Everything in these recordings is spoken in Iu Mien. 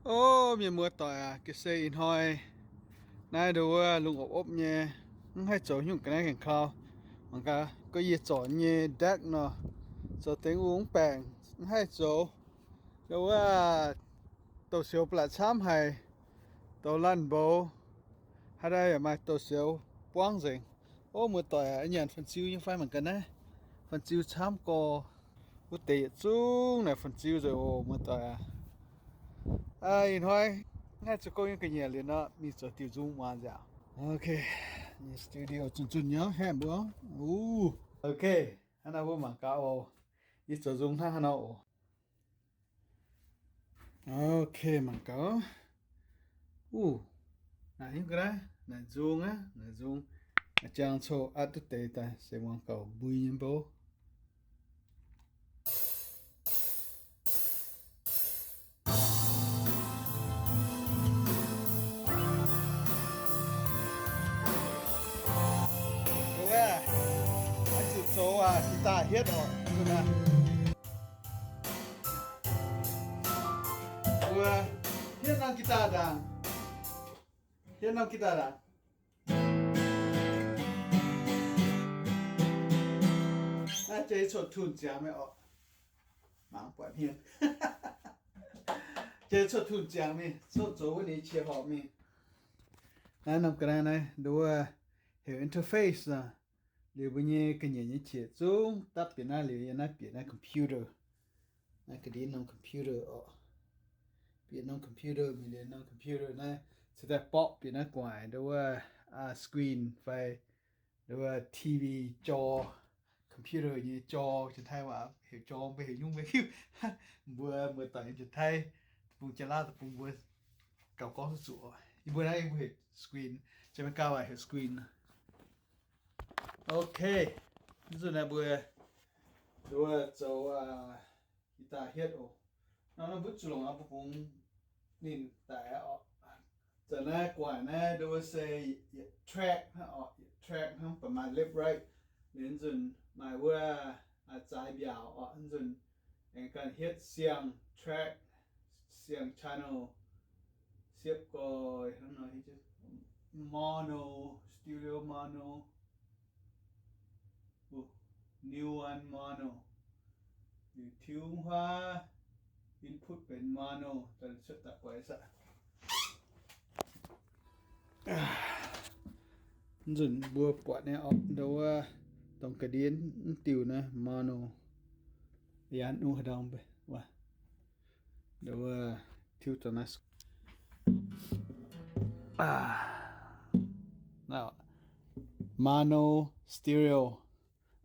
O, mienh muoz-doic aac, ga'sie ih hnoi naaiv nduov wuov lungh opv-opv nyei, mv haih zoux nyungc ga'naaiv gaengh kau. Mangc gaax, gorngv yie zorc nyei deck nor, zoux dengv wuov mv baengc, mv haih zoux. Nduov wuov, douz-sioux ba'laqc camv haic, douz laanh mboux, haaix daaih yaac maaih douz-sioux buangv nzengc. O, muoz-doic aac, nyanc fan-ziu nyei fai? Mangc gaax naaiv, fan-ziu camv gorx. Wuov deix yietc zungv naaic fan-ziu nzengc oc, muoz-doic aac. Ih hnoi mv haih zoux gong nyei ga'nyiec liuz nor, mingh zoux diuh nzung muangx nziaauc. Ok, nyei studio zunh zunh nyei, haeqv mbuo. O, ok, hnangv naaiv mbuo mangc gaax oc. Yie zoux nzung hnangv haaix nor oc. Ok, mangc gaax. Uv, naaic nyungc ga'naaiv, naaic nzung aqv, naaic nzung. Jangx coqv atv duqv deix daaih se muangx gauh mbui nyei mbouv. Mbuo zuqc zoux guitar hietv oc. Mbuo hietv norm guitar ndaangc. Hietv norm guitar ndaangc. Naaiv jiex cuotv tune ziangx mingh oc. Mangc buatc hmien. Jiex cuotv tune ziangx mingh, cuotv zoux wuov ninh qiex horpc mingh. Naaiv norm ga'naaiv naaiv nduov heuc interface nor. Liuz mbuo nyei ga'nyiec nyei qiex zungv dapv bieqc naaiv liuz, yiem naaiv bieqc naaiv computer. Naaiv ga'ndiev norm computer oc. Bieqc norm computer mingh liuz, norm computer naaiv cingx daaih borqv bieqc naaiv gu'nguaaic nduov wuov screen fai nduov wuov T V จอ, computer nyei จอ, janx-taiv waac heuc จอ, mbuo heuc nyungc mbuo hiuv. Mbuo, mbuo daaih janx-taiv deic-bung, jaa-laauv deic-bung mbuo gauh gorngv duqv zuqc. Yie mbuo naaiv yie mbuo heuc screen, janx-Meigaa waac heuc screen. Ok, mv zuqc naaiv mbuo nduov zoux guitar hietv oc. Nor naaiv mbuo zuqc longc mbuo bungx ninh daic oc. Zanc naaiv gu'nguaaic naaiv nduov se yietc track hnangv oc, yietc track hnangv, baac maaih left right. Liuz nzunc maaih wuov zaaix mbiaauc oc, nzunc aengx ganh hietv siang track, siang channel, siepv goi hnangv nor, mono, stereo mono. New one mono. Liuz tiuv huaav input benx mono, daaih cuotv daaih guaix saah. Nzunc mbuo buatc nyei oc, nduov wuov dongh ga'ndiev mv diuh naaiv mono. Yaac nuqv haaix ndau, nduov wuov tiuv dongh naaiv mono stereo.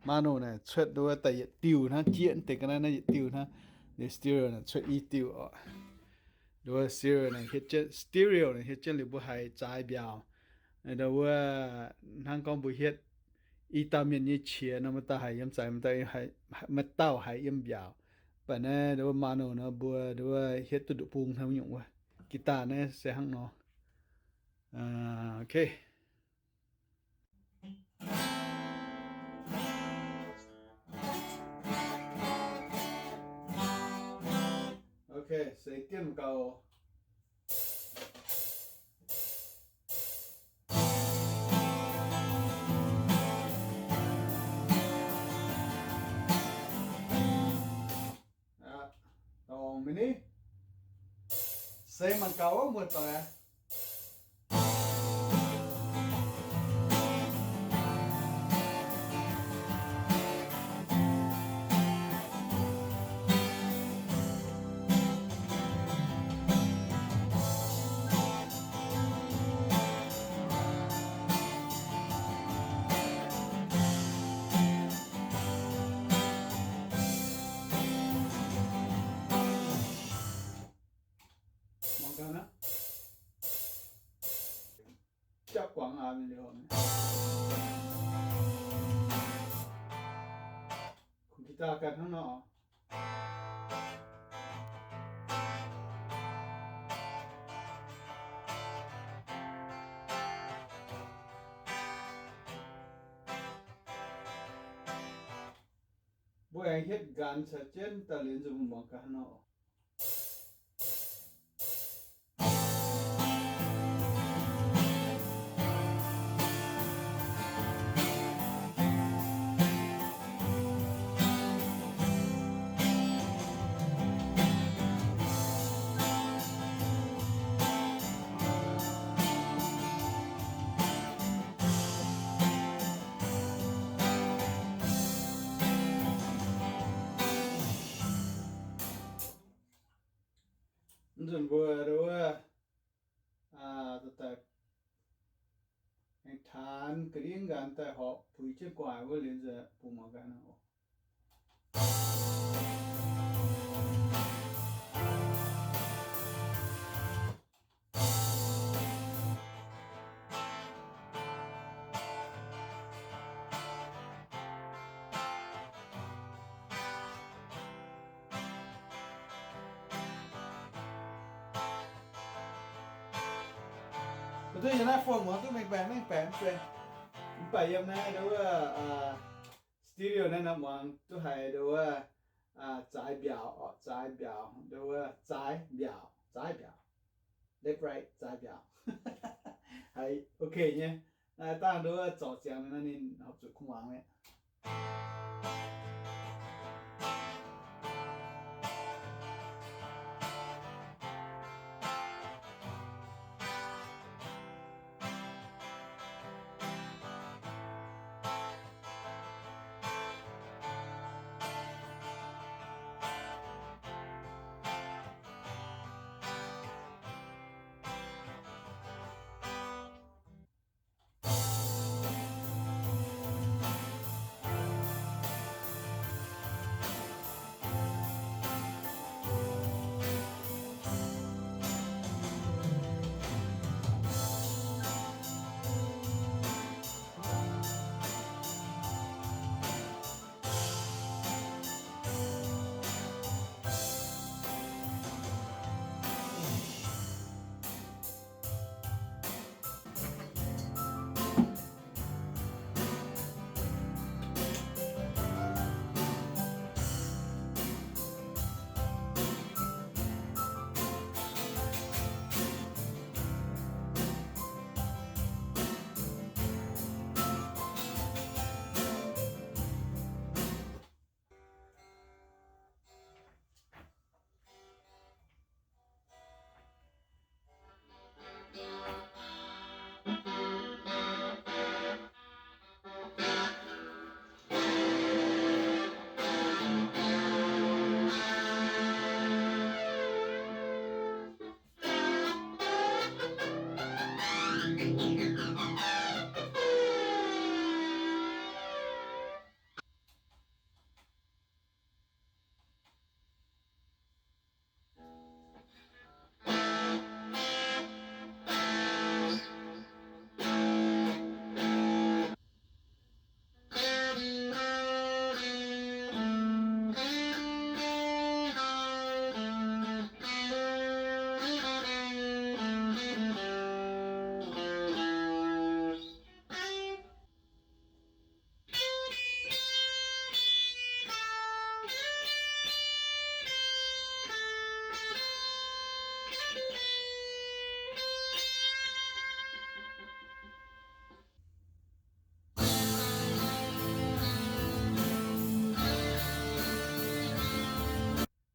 Mono naaic cuotv nduov daaih yietc diuh hnangv, jieqv deix ga'naaiv naaiv yietc diuh hnangv. Liuz stereo naaic cuotv i diuh oc. Nduov stereo naaic hietv jienv, stereo naaic hietv jienv liuz mbuo haiz zaaix mbiaauc. Nduov wuov hnangv gorngv mbuo hietv i dauh mienh nyei qiex nor, maaih dauh haiz yiem zaaix, maaih dauh haiz yiem mbiaauc. Mv baac naaiv nduov wuov mono nor mbuo nduov wuov hietv duqv nduqc bung hnangv nyungc wuov. Guitar naaiv se hnangv nor. Ok. Ok, seix jienv gauh. Aa, dongh mingh ni. Seix mangc gaax wuov muoz-doic aac. Mangc gaax naaiv. Jauv guangc aac, mingh liuz. Kungx guitar ganh hnangv nor. Mbuo aengx hietv nqanx caux jienv daaih liuz nzunc mbuo muangx gaax hnangv nor. Nzunc mbuo nduov, aengx taanx ga'ndiev nqanx daaih horpc puix jienv gu'nguaaic wuov liuz nzunc bungx muangx gaax nor. Mv duqv yiem naaiv phone muangx duqv mengh baeqc mengh baeqc mv zeiz. Mv baac yiem naaiv nduov, stereo naaiv nor muangx duqv haiz nduov, zaaix mbiaauc, zaaix mbiaauc, nduov zaaix mbiaauc, zaaix mbiaauc, left right, zaaix mbiaauc. Haiz ok nyei. Naaiv dangh nduov zorc ziangx naaiv ninh horpc zuqc kuv muangx mi'aqv.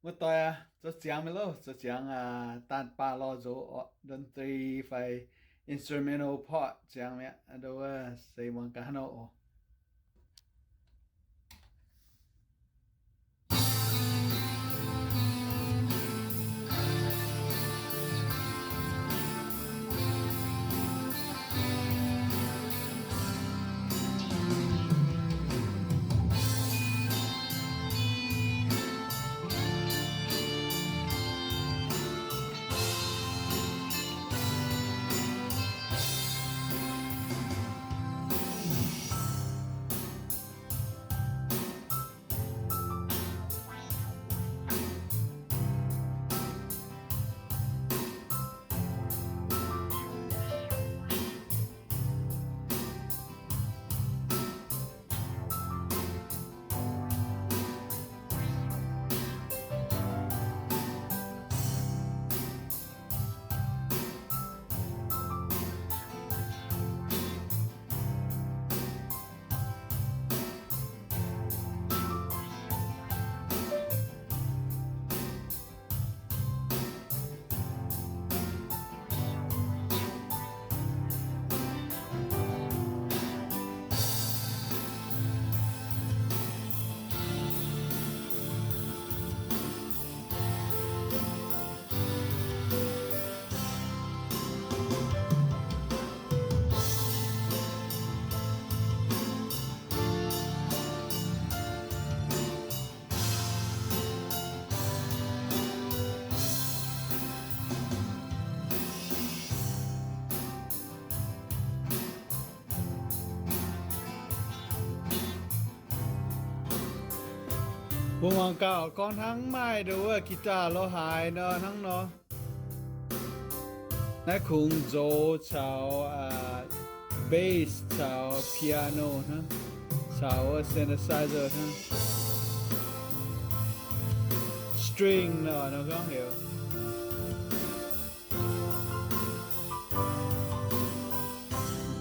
Muoz-doic aac, zoux ziangx mi'aqv loh, zoux ziangx daanh baah lorh nzox ดนตรี fai instrumental part ziangx mi'aqv, nduov seix muangx gaax hnangv nor oc. Mbuo muangx gaax gorngv hnangv maaih nduov wuov guitar lorz haaix nor hnangv nor. Naaiv kungx nzox caux bass caux piano hnangv, caux synthesizer hnangv. String nor nor gorngv heuc.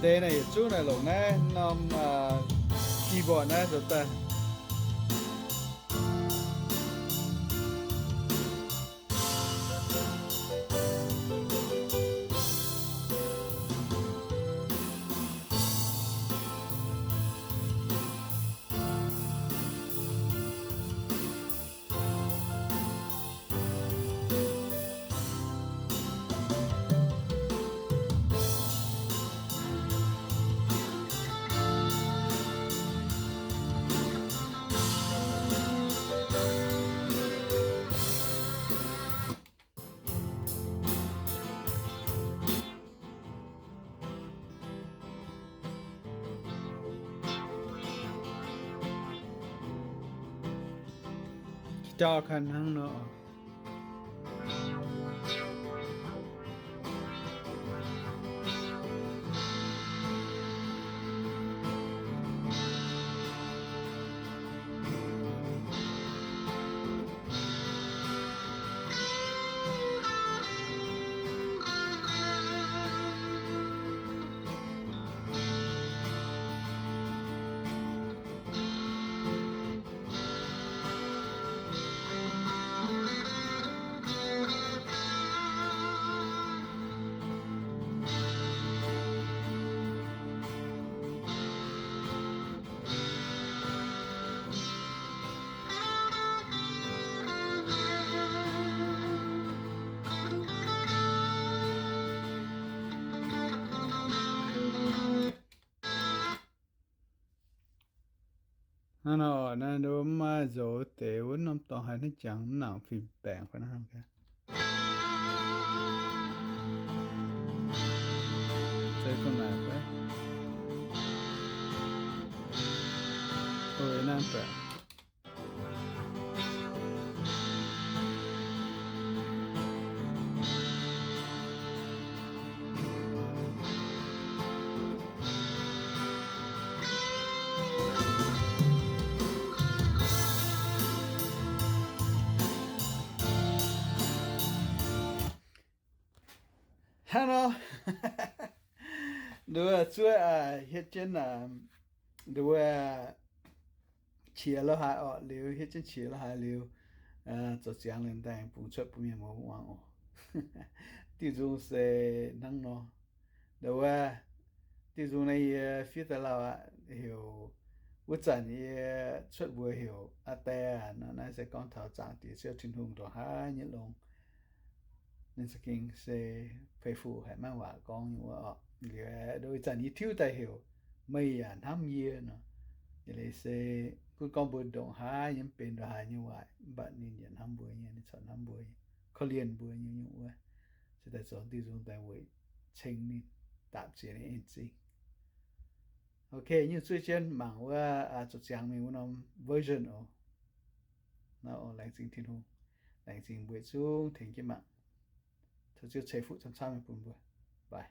Deix naaiv yietc zungv naaiv longc naaiv norm keyboard naaiv zoux daaih. Guitar kanh hnangv nor. Hnangv nor, naaiv mbuo mv maaih nzox deix wuov norm dorngx haaix hnangv jangx mv nangc fih baengc fai hnangv. Hnangv nor, nduov zuov hietv jienv nduov qiex lo haaix orqc liuz, hietv jienv qiex lo haaix liuz, zoux ziangx liuz daaih bungx cuotv bun mienh muoz muangx oc. Diuh nzung se hnangv nor. Nduov wuov, diuh nzung naaiv yie fiev daaih lauh aqv, heuc wuov zanc yie cuotv mbuox heuc Aa Die nor, naaiv se gorngv taux Zaangc Diex Ziouv Tin-Hungh ndongc haaix nyei longx. Ninh za'gengh se fei fuc haic, maiv waac gorngv nyei wuov orqc. Liuz ih zanc yie tiuv daaih heuc Meih Yaac Hnamv Yie nor. Yie leiz se gunv gorngv mbuo ndongc haaix nyei mv benx ndongc haaix nyei waaic, mv baac ninh yaac hnamv mbuo nyei, ninh corc hnamv mbuo nyei, korv-lienh mbuo nyei nyungc wuov. Se daaih zoux diuh nzung daaih weic ceng ninh, daapc ziex ninh en zingh. Ok, nyungc zuov jienv mangc wuov zoux ziangx mingh wuov norm version oc. Nor, laengz zingh Tin-Hungh, laengz zingh mbuo yietc zungv tengx jienv mangc. Tov Ziouv ceix fuqv camv-camv nyei bun mbuo. Bye.